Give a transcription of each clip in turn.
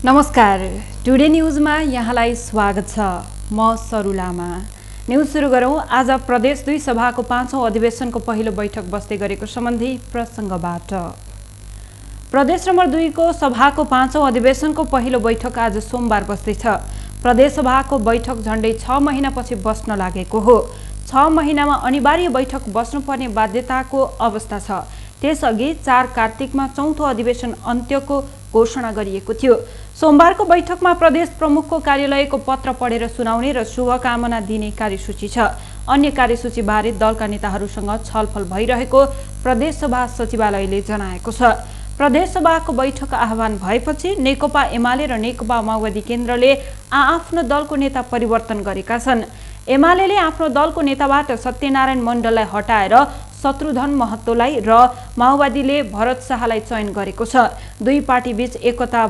नमस्कार, टुडे न्यूजमा यहाँलाई स्वागत छ। म सरस्वती लामा। न्यूज सुरु गरौं। आज प्रदेश 2 सभाको 5औं अधिवेशनको पहिलो बैठक बस्दै गरेको सम्बन्धी प्रसंगबाट। प्रदेश नम्बर 2 को सभाको 5औं अधिवेशनको पहिलो बैठक आज सोमबार बस्दैछ। प्रदेश सभाको बैठक झण्डै 6 महिनापछि बस्न लागेको हो। 6 महिनामा अनिवार्य बैठक बस्नुपर्ने बाध्यताको अवस्था छ। त्यसअघि 4 कार्तिकमा चौथो अधिवेशन अन्त्यको घोषणा गरिएको थियो। सोमबारको बैठकमा प्रदेश प्रमुखको कार्यालयको पत्र पढेर सुनाउने र शुभकामना दिने कार्यसूची छ। अन्य कार्यसूचीबारे दलका नेताहरूसँग छलफल भइरहेको प्रदेश सभा सचिवालयले जनाएको छ। प्रदेश सभाको बैठक आह्वान भएपछि नेकपा एमाले र नेकपा माओवादी केन्द्रले आआफ्नो दलको नेता परिवर्तन गरेका छन्। एमालेले आफ्नो दलको नेताबाट सत्यनारायण मण्डललाई हटाएर शत्रुघ्न महतोलाई र माओवादीले भरत शाहलाई चयन गरेको छ। दुई पार्टी बीच एकता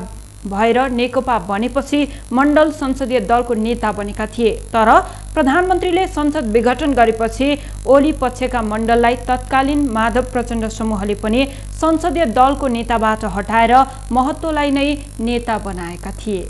भएर नेकपा बनेपछि मण्डल संसदीय दलको नेता बनेका थिए। तर प्रधानमन्त्रीले संसद विघटन गरेपछि ओली पक्षका मण्डललाई तत्कालीन माधव प्रचण्ड समूहले पनि संसदीय दलको नेताबाट हटाएर महतोलाई नै नेता बनाएका थिए।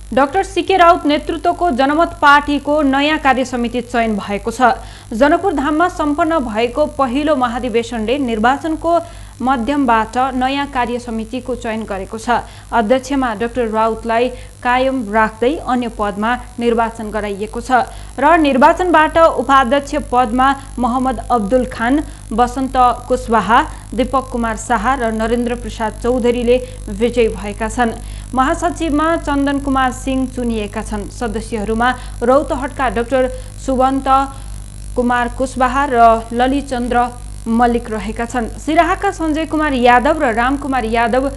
डाक्टर सीके राउत नेतृत्वको जनमत पार्टीको नयाँ कार्यसमिति चयन भएको छ। जनकपुर धाममा सम्पन्न भएको पहिलो महाधिवेशनले निर्वाचनको माध्यमबाट नयाँ कार्यसमितिको चयन गरेको छ। अध्यक्षमा डाक्टर राउतलाई कायम राख्दै अन्य पदमा निर्वाचन गराइएको छ र निर्वाचनबाट उपाध्यक्ष पदमा मोहम्मद अब्दुल खान, बसन्त कुशवाहा, दीपक कुमार शाह र नरेन्द्र प्रसाद चौधरीले विजयी भएका छन्। महासचिवमा चन्दन कुमार सिंह चुनिएका छन्। सदस्यहरूमा रौतहटका डाक्टर सुवन्त कुमार कुशवाहा र ललितचन्द्र मल्लिक रहेका छन्। सिराहाका सञ्जय कुमार यादव र रामकुमार यादव,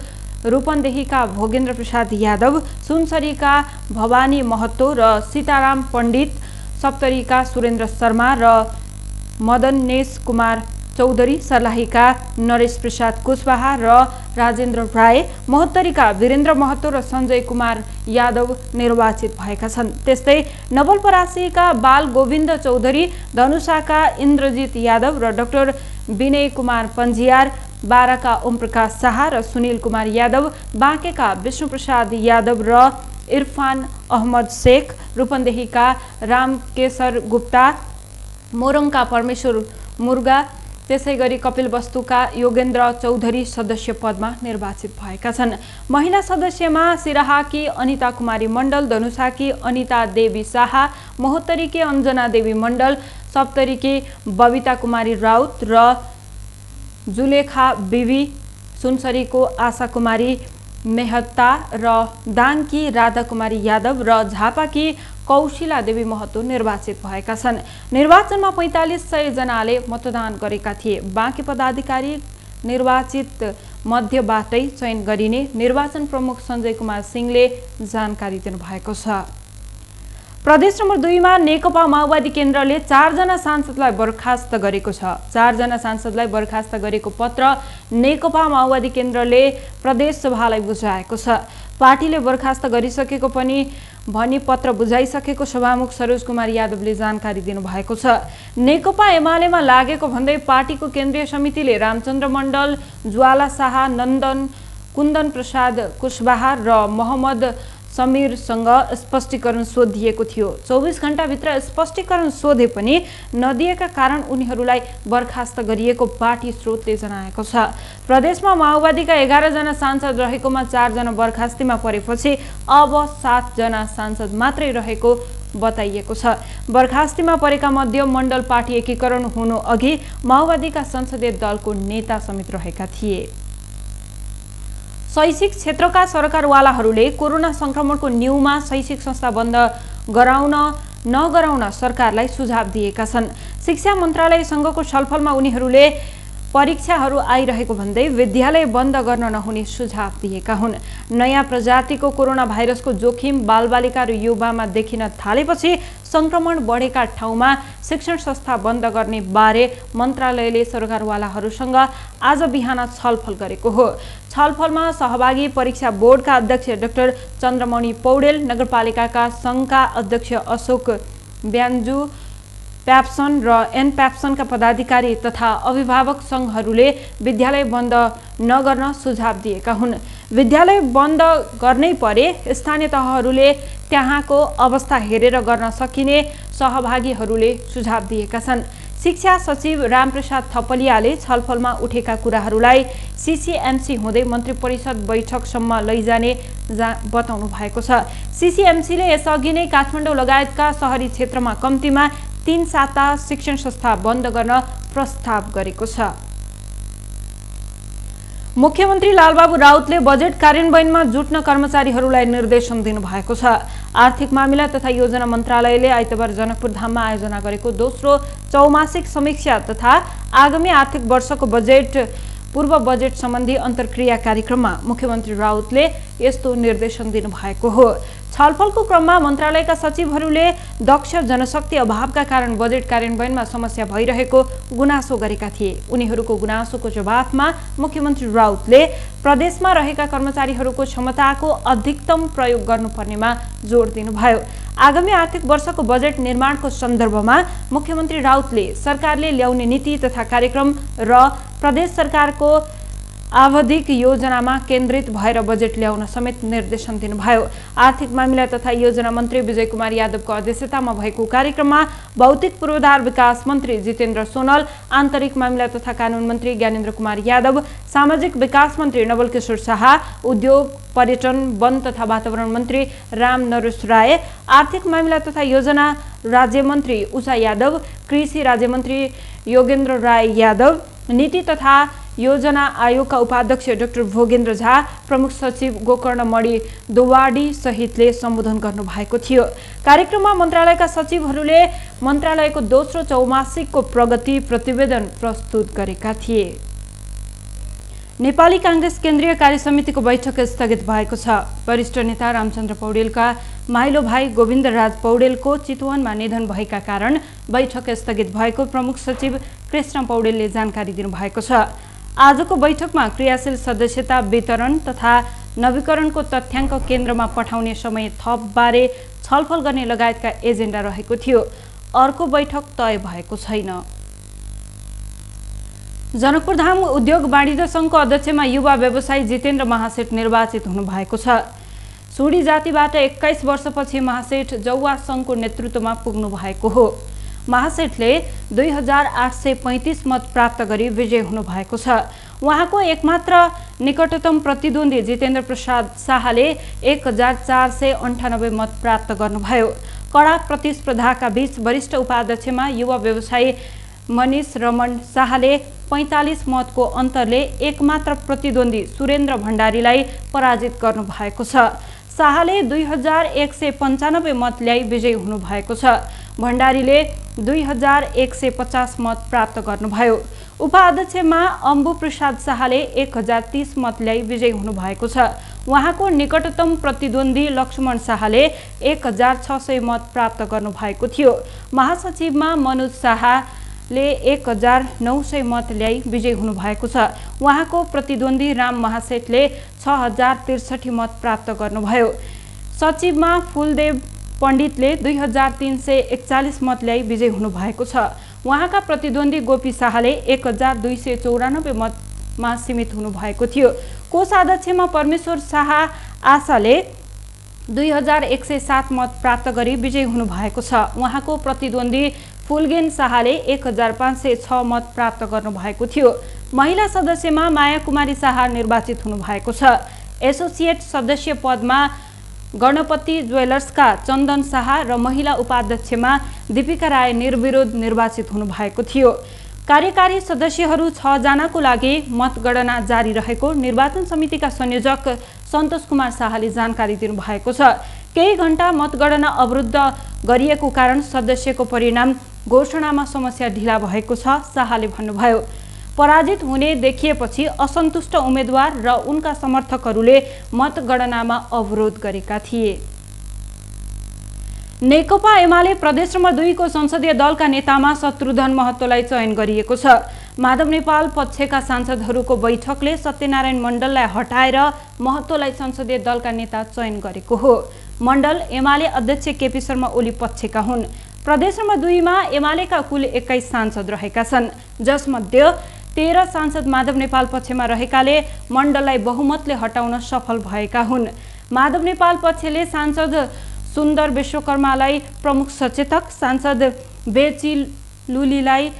रूपन्देहीका भोगेन्द्र प्रसाद यादव, सुनसरीका भवानी महतो र सीताराम पण्डित, सप्तरीका सुरेन्द्र शर्मा र मदनेश कुमार चौधरी, सर्लाहीका नरेश प्रसाद कुशवाहा र राजेन्द्र राय, महोत्तरीका वीरेन्द्र महतो र सञ्जय कुमार यादव निर्वाचित भएका छन्। त्यस्तै नवलपरासीका बाल गोविन्द चौधरी, धनुषाका इन्द्रजित यादव र डाक्टर विनय कुमार पन्जियार, बाराका ओमप्रकाश शाह र सुनिल कुमार यादव, बाँकेका विष्णुप्रसाद यादव र इरफान अहमद शेख, रूपन्देहीका रामकेशर गुप्ता, मोरङका परमेश्वर मुर्गा, त्यसैगरी कपिलवस्तुका योगेन्द्र चौधरी सदस्य पदमा निर्वाचित भएका छन्। महिला सदस्यमा सिराहाकी अनिता कुमारी मण्डल, धनुषाकी अनिता देवी शाह, महोत्तरीकी अञ्जना देवी मण्डल, सप्तरीकी बबिता कुमारी राउत र जुलेखा बिबी, सुनसरीको आशा कुमारी मेहता र दाङकी राधा कुमारी यादव र झापाकी कौशिला देवी महतो निर्वाचित भएका छन्। निर्वाचनमा 4500 जनाले मतदान गरेका थिए। बाँकी पदाधिकारी निर्वाचित मध्येबाटै चयन गरिने निर्वाचन प्रमुख सञ्जय कुमार सिंहले जानकारी दिनुभएको छ। प्रदेश नम्बर 2 मा नेकपा माओवादी केन्द्रले 4 जना सांसदलाई बर्खास्त गरेको छ। 4 जना सांसदलाई बर्खास्त गरेको पत्र नेकपा माओवादी केन्द्रले प्रदेश सभालाई बुझाएको छ। पार्टीले बर्खास्त गरिसकेको पनि भनी पत्र बुझाइसकेको सभामुख सरोज कुमार यादवले जानकारी दिनुभएको छ। नेकपा एमालेमा लागेको भन्दै पार्टीको केन्द्रीय समितिले रामचन्द्र मण्डल, ज्वाला शाह, नन्दन कुन्दन प्रसाद कुशवाहा र मोहम्मद समीरसँग स्पष्टीकरण सोधिएको थियो। 24 घण्टाभित्र स्पष्टीकरण सोधे पनि नदिएका कारण उनीहरूलाई बर्खास्त गरिएको पार्टी स्रोतले जनाएको छ। प्रदेशमा माओवादीका 11 जना सांसद रहेकोमा 4 जना बर्खास्तीमा परेपछि अब 7 जना सांसद मात्रै रहेको बताइएको छ। बर्खास्तीमा परेका मध्ये मण्डल पार्टी एकीकरण हुनु अघि माओवादीका संसदीय दलको नेता समेत रहेका थिए। शैक्षिक क्षेत्रका सरकारवालाहरूले कोरोना संक्रमणको न्यूमा शैक्षिक संस्था बन्द नगराउन सरकारलाई सुझाव दिएका छन्। शिक्षा मन्त्रालयसँगको छलफलमा उनीहरूले परीक्षाहरू आइरहेको भन्दै विद्यालय बन्द गर्न नहुने सुझाव दिएका हुन्। नयाँ प्रजातिको कोरोना भाइरसको जोखिम बालबालिका र युवामा देखिन थालेपछि संक्रमण बढेका ठाउँमा शिक्षण संस्था बन्द गर्ने बारे मन्त्रालयले सरकारवालाहरूसँग आज बिहान छलफल गरेको हो। छलफलमा सहभागी परीक्षा बोर्डका अध्यक्ष डाक्टर चन्द्रमणि पौडेल, नगरपालिकाका संघका अध्यक्ष अशोक ब्यान्जु, प्याप्सन र एनप्याप्सनका पदाधिकारी तथा अभिभावक सङ्घहरूले विद्यालय बन्द नगर्न सुझाव दिएका हुन्। विद्यालय बन्द गर्नै परे स्थानीय तहहरूले त्यहाँको अवस्था हेरेर गर्न सकिने सहभागीहरूले सुझाव दिएका छन्। शिक्षा सचिव रामप्रसाद थपलियाले छलफलमा उठेका कुराहरूलाई सीसीएमसी हुँदै मन्त्री परिषद बैठकसम्म लैजाने बताउनु भएको छ। सीसीएमसीले यसअघि नै काठमाडौँ लगायतका शहरी क्षेत्रमा कम्तीमा 3 साता शिक्षण संस्था बन्द गर्न प्रस्ताव गरेको छ। मुख्यमन्त्री लालबाबु राउतले बजेट कार्यान्वयनमा जुट्न कर्मचारीहरूलाई निर्देशन दिनुभएको छ। आर्थिक मामिला तथा योजना मन्त्रालयले आइतबार जनकपुर धाममा आयोजना गरेको दोस्रो चौमासिक समीक्षा तथा आगामी आर्थिक वर्षको बजेट पूर्व बजेट सम्बन्धी अन्तर्क्रिया कार्यक्रममा मुख्यमन्त्री राउतले यस्तो निर्देशन दिनुभएको हो। छलफलको क्रममा मन्त्रालयका सचिवहरूले दक्ष जनशक्ति अभावका कारण बजेट कार्यान्वयनमा समस्या भइरहेको गुनासो गरेका थिए। उनीहरूको गुनासोको जवाफमा मुख्यमन्त्री राउतले प्रदेशमा रहेका कर्मचारीहरूको क्षमताको अधिकतम प्रयोग गर्नुपर्नेमा जोड दिनुभयो। आगामी आर्थिक वर्षको बजेट निर्माणको सन्दर्भमा मुख्यमन्त्री राउतले सरकारले ल्याउने नीति तथा कार्यक्रम र प्रदेश सरकारको आवधिक योजनामा केन्द्रित भएर बजेट ल्याउन समेत निर्देशन दिनुभयो। आर्थिक मामिला तथा योजना मन्त्री विजय कुमार यादवको अध्यक्षतामा भएको कार्यक्रममा भौतिक पूर्वाधार विकास मन्त्री जितेन्द्र सोनल, आन्तरिक मामिला तथा कानून मन्त्री ज्ञानेन्द्र कुमार यादव, सामाजिक विकास मन्त्री नवल किशोर शाह, उद्योग पर्यटन वन तथा वातावरण मन्त्री राम नरेश राय, आर्थिक मामिला तथा योजना राज्य मन्त्री उषा यादव, कृषि राज्य मन्त्री योगेन्द्र राय यादव, नीति तथा योजना आयोगका उपाध्यक्ष डाक्टर भोगेन्द्र झा, प्रमुख सचिव गोकर्ण मणि दोवाडी सहितले सम्बोधन गर्नुभएको थियो। कार्यक्रममा मन्त्रालयका सचिवहरूले मन्त्रालयको दोस्रो चौमासिकको प्रगति प्रतिवेदन प्रस्तुत गरेका थिए। नेपाली कांग्रेस केन्द्रीय कार्यसमितिको बैठक स्थगित भएको छ। वरिष्ठ नेता रामचन्द्र पौडेलका माइलो भाइ गोविन्द राज पौडेलको चितवनमा निधन भएका कारण बैठक स्थगित भएको प्रमुख सचिव कृष्ण पौडेलले जानकारी दिनुभएको छ। आजको बैठकमा क्रियाशील सदस्यता वितरण तथा नवीकरणको तथ्याङ्क केन्द्रमा पठाउने समय थपबारे छलफल गर्ने लगायतका एजेन्डा रहेको थियो। अर्को बैठक तय भएको छैन। जनकपुर धाम उद्योग वाणिज्य संघको अध्यक्षमा युवा व्यवसायी जितेन्द्र महासेठ निर्वाचित हुनुभएको छ। सुडी जातिबाट 21 वर्षपछि महासेठ जौवा संघको नेतृत्वमा पुग्नु भएको हो। महासेठले 2835 मत प्राप्त गरी विजयी हुनुभएको छ। उहाँको एकमात्र निकटतम प्रतिद्वन्दी जितेन्द्र प्रसाद शाहले 1498 मत प्राप्त गर्नुभयो। कडा प्रतिस्पर्धाका बीच वरिष्ठ उपाध्यक्षमा युवा व्यवसायी मनिष रमण शाहले 45 मतको अन्तरले एकमात्र प्रतिद्वन्दी सुरेन्द्र भण्डारीलाई पराजित गर्नुभएको छ। शाहले 2195 मत ल्याई विजयी हुनुभएको छ। भण्डारीले 2150 मत प्राप्त गर्नुभयो। उपाध्यक्षमा अम्बु प्रसाद शाहले 1030 मत ल्याई विजयी हुनुभएको छ। उहाँको निकटतम प्रतिद्वन्दी लक्ष्मण शाहले 1600 मत प्राप्त गर्नुभएको थियो। महासचिवमा मनोज शाहले 1900 मत ल्याई विजयी हुनुभएको छ। उहाँको प्रतिद्वन्दी राम महासेठले 6063 मत प्राप्त गर्नुभयो। सचिवमा फुलदेव पण्डितले 2341 मत ल्याई विजयी हुनुभएको छ। उहाँका प्रतिद्वन्दी गोपी शाहले 1294 मतमा सीमित हुनुभएको थियो। कोषाध्यक्षमा परमेश्वर शाह आशाले 2107 मत प्राप्त गरी विजयी हुनुभएको छ। उहाँको प्रतिद्वन्दी फुलगेन शाहले 1506 मत प्राप्त गर्नुभएको थियो। महिला सदस्यमा माया कुमारी शाह निर्वाचित हुनुभएको छ। एसोसिएट सदस्य पदमा गणपति ज्वेलर्सका चन्दन शाह र महिला उपाध्यक्षमा दीपिका राय निर्विरोध निर्वाचित हुनुभएको थियो। कार्यकारी सदस्यहरू 6 जनाको लागि मतगणना जारी रहेको निर्वाचन समितिका संयोजक सन्तोष कुमार शाहले जानकारी दिनुभएको छ। केही घण्टा मतगणना अवरुद्ध गरिएको कारण सदस्यको परिणाम घोषणामा समस्या ढिला भएको छ। शाहले भन्नुभयो, पराजित हुने देखिएपछि असन्तुष्ट उम्मेद्वार र उनका समर्थकहरूले मतगणनामा अवरोध गरेका थिए। नेकपा एमाले प्रदेश नम्बर 2 को संसदीय दलका नेतामा शत्रुघ्न महतोलाई चयन गरिएको छ। माधव नेपाल पक्षका सांसदहरूको बैठकले सत्यनारायण मण्डललाई हटाएर महतोलाई संसदीय दलका नेता चयन गरेको हो। मण्डल एमाले अध्यक्ष केपी शर्मा ओली पक्षका हुन्। प्रदेश नम्बर 2 मा एमालेका कुल 21 सांसद रहेका छन्, जसमध्ये 13 सांसद माधव नेपाल पक्षमा रहेकाले मण्डललाई बहुमतले हटाउन सफल भएका हुन्। माधव नेपाल पक्षले सांसद सुन्दर विश्वकर्मालाई प्रमुख सचेतक, सांसद बेची लुलीलाई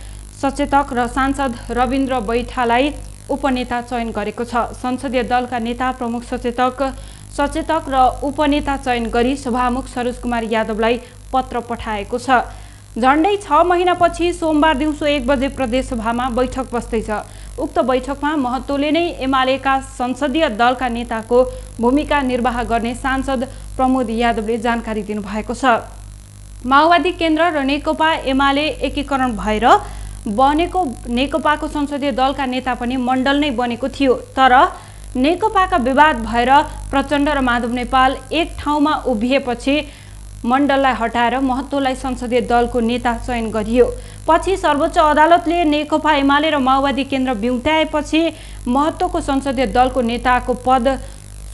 सचेतक र सांसद रविन्द्र बैठालाई उपनेता चयन गरेको छ। संसदीय दलका नेता प्रमुख सचेतक र उपनेता चयन गरी सभामुख सरोज कुमार यादवलाई पत्र पठाएको छ। झण्डै 6 महिनापछि सोमबार दिउँसो 1 बजे प्रदेशसभामा बैठक बस्दैछ। उक्त बैठकमा महतोले नै एमालेका संसदीय दलका नेताको भूमिका निर्वाह गर्ने सांसद प्रमोद यादवले जानकारी दिनुभएको छ। माओवादी केन्द्र र नेकपा एमाले एकीकरण भएर बनेको नेकपाको संसदीय दलका नेता पनि मण्डल नै बनेको थियो, तर नेकपाका विवाद भएर प्रचण्ड र माधव नेपाल एक ठाउँमा उभिएपछि मण्डललाई हटाएर महतोलाई संसदीय दलको नेता चयन गरियो। पछि सर्वोच्च अदालतले नेकपा एमाले र माओवादी केन्द्र बिउत्याएपछि महतोको संसदीय दलको नेताको पद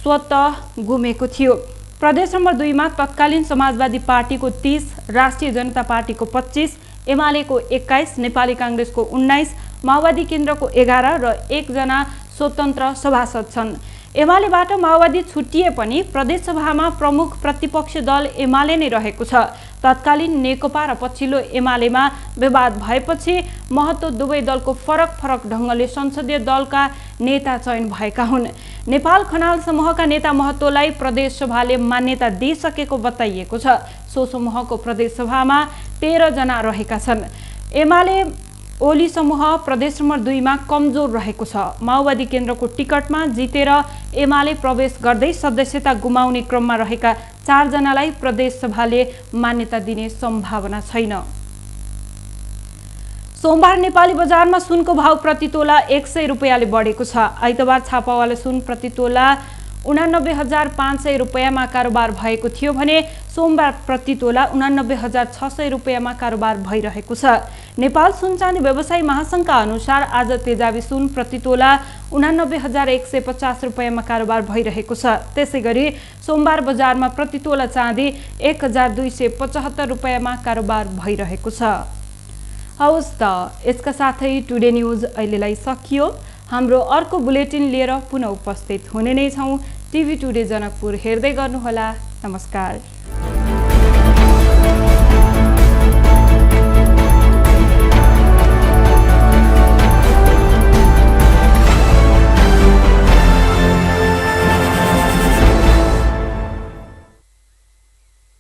स्वतः गुमेको थियो। प्रदेश नम्बर 2 मा तत्कालीन समाजवादी पार्टीको 30, राष्ट्रिय जनता पार्टीको 25, एमालेको 21, नेपाली कांग्रेसको 19, माओवादी केन्द्रको 11 र 1 जना स्वतन्त्र सभासद छन्। एमालेबाट माओवादी छुट्टिए पनि प्रदेशसभामा प्रमुख प्रतिपक्ष दल एमाले नै रहेको छ। तत्कालीन नेकपा र पछिल्लो एमालेमा विवाद भएपछि महतो दुवै दलको फरक ढङ्गले संसदीय दलका नेता चयन भएका हुन्। नेपाल खनाल समूहका नेता महतोलाई प्रदेशसभाले मान्यता दिइसकेको बताइएको छ। सो समूहको प्रदेशसभामा 13 जना रहेका छन्। एमाले ओली समूह प्रदेश नम्बर 2 मा कमजोर रहेको छ। माओवादी केन्द्रको टिकटमा जितेर एमाले प्रवेश गर्दै सदस्यता गुमाउने क्रममा रहेका 4 जनालाई प्रदेशसभाले मान्यता दिने सम्भावना छैन। सोमबार नेपाली बजारमा सुनको भाव प्रति तोला 100 रुपैयाँले बढेको छ। आइतबार छापावाला सुन प्रति तोला 89,500 रुपैयाँमा कारोबार भएको थियो भने सोमबार प्रति तोला 89,600 रुपैयाँमा कारोबार भइरहेको छ। नेपाल सुन चाँदी व्यवसायी महासंघका अनुसार आज तेजाबी सुन प्रति तोला 89,150 रुपैयाँमा कारोबार भइरहेको छ। त्यसैगरी सोमबार बजारमा प्रति तोला चाँदी 1,275 रुपैयाँमा कारोबार भइरहेको छ। हवस् त, यसका साथै टुडे न्यूज अहिलेलाई सकियो। हाम्रो अर्को बुलेटिन लिएर पुनः उपस्थित हुने नै छौं। टिभी टुडे जनकपुर हेर्दै गर्नुहोला। नमस्कार।